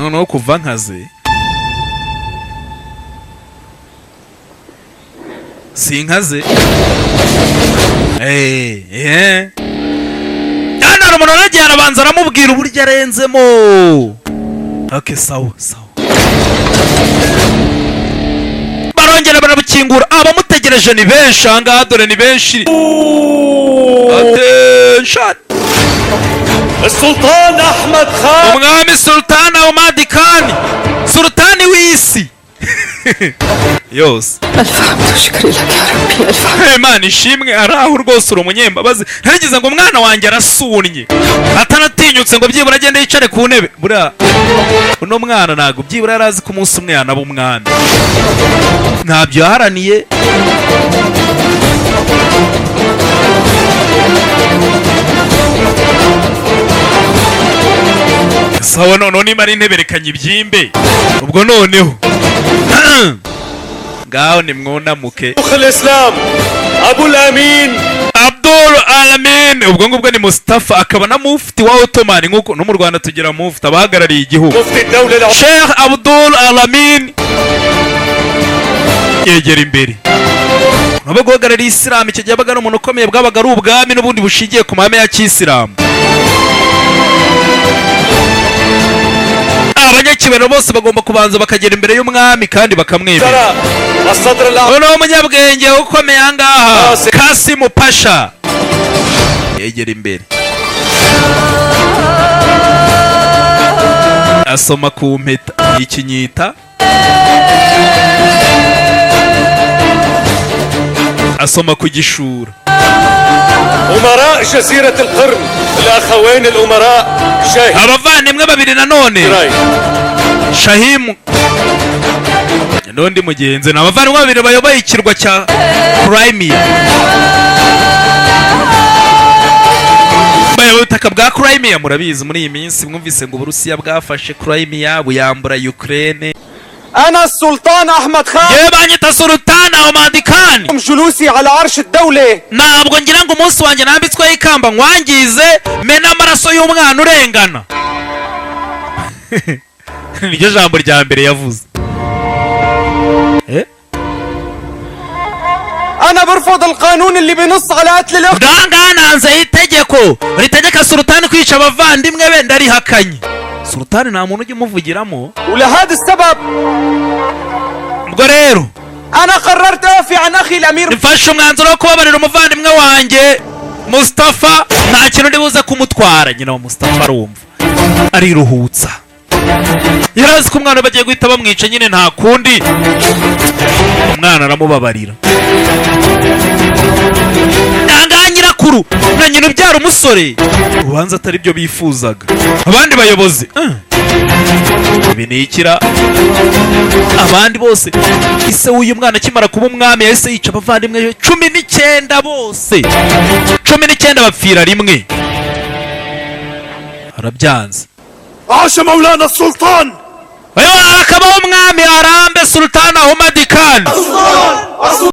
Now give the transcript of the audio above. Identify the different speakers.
Speaker 1: Noneho kuva nkaze sinkaze. Hano hari umuntu waragiye arabanza aramubwira uburyo arenzemo. Okay, sawa sawa. Barongera barabukingura, abamutegereje ni benshi ahangaha, dore ni benshi. Attention!
Speaker 2: السلطان أحمد خان.
Speaker 1: Umwami Sultani Ahmad Khan, sultani w'isi yose.
Speaker 3: ألف حمد وشكر لك يا ربي، ألف حمد.
Speaker 1: Imana ishimwe, ari aho rwose, uri umunyembabazi. Ntarigeze ngo umwana wanjye arasunnye atanatinyutse ngo byibura agende yicare ku ntebe. Buriya uno mwana ntabwo byibura yari azi ko umunsi umwe yanaba umwami, ntabyo yaharaniye. Sawa, noneho niba ari intebe rekanye ibyimbe, ubwo noneho ngaho nimwunamuke.
Speaker 2: شيخ الإسلام أبو الأمين.
Speaker 1: Abdul Alamin, ubwo ngubwo ni Mustafa, akaba na mufti wa Ottoman, nk'uko no mu Rwanda tugira mufti abahagarariye igihugu.
Speaker 2: مفتي الدولة العثمانية.
Speaker 1: Sheikh Abdul Alamin yegera imbere. Abo guhagararira Isilamu icyo gihe yabaga ari umuntu ukomeye, bwabaga ari ubwami n'ubundi bushingiye ku mahame ya kisilamu. Abanyacyubahiro bose bagomba kubanza bakagera imbere y'umwami kandi bakamwemera.
Speaker 2: الصدر الأعظم.
Speaker 1: Noneho umunyabwenge ukomeye ahangaha, Kasimu Pasha, yegera imbere asoma ku mpeta ikinyita, asoma ku gishura.
Speaker 2: أمراء جزيرة القرم، الأخوين الأمراء شاهين
Speaker 1: Abavandimwe babiri nanone,
Speaker 2: راي.
Speaker 1: Shahimu n'undi mugenzi, ni abavandimwe babiri bayoboye ikirwa cya Crimea, bayoboye ubutaka bwa Crimea. Murabizi, muri iyi minsi mwumvise ngo Uburusiya bwafashe Crimea buyambura Ukraine.
Speaker 4: أنا السلطان أحمد خان.
Speaker 1: Yewe, banyita Sultan Ahmad Khan.
Speaker 4: جلوسي على عرش الدولة.
Speaker 1: Ntabwo ngira ngo umunsi wanjye nambitsweho ikamba nkwangize mena amaraso y'umwana urengana. Niryo jambo rya mbere yavuze.
Speaker 4: أنا برفض القانون اللي بنص على قتل الأخت.
Speaker 1: Ngahangaha nanze itegeko ritegeka sultani kwica abavandimwe be, ndarihakanye. Sultani nta muntu ujya umuvugiramo.
Speaker 4: ولهذا السبب
Speaker 1: Ubwo rero
Speaker 4: أنا قررت أعفي عن أخي الأمير.
Speaker 1: mfashe umwanzuro wo kubabarira umuvandimwe wanjye Mustafa, nta kintu ndi buze kumutwara. Nyina wa Mustafa arumva ariruhutsa, yari azi ko umwana bagiye guhita bamwica nyine, nta kundi, umwana aramubabarira. Ahangaha nyirakuru na nyina ubyara umusore ubanza atari byo bifuzaga. Abandi bayobozi, ibi ni ikira abandi bose. Ise w'uyu mwana akimara kuba umwami yahise yica abavandimwe be 19 bose, 19 bapfira rimwe, arabyanze.
Speaker 2: عاش مولانا السلطان.
Speaker 1: Oya, arakabaho umwami, arambe Sultan Ahmad Khan.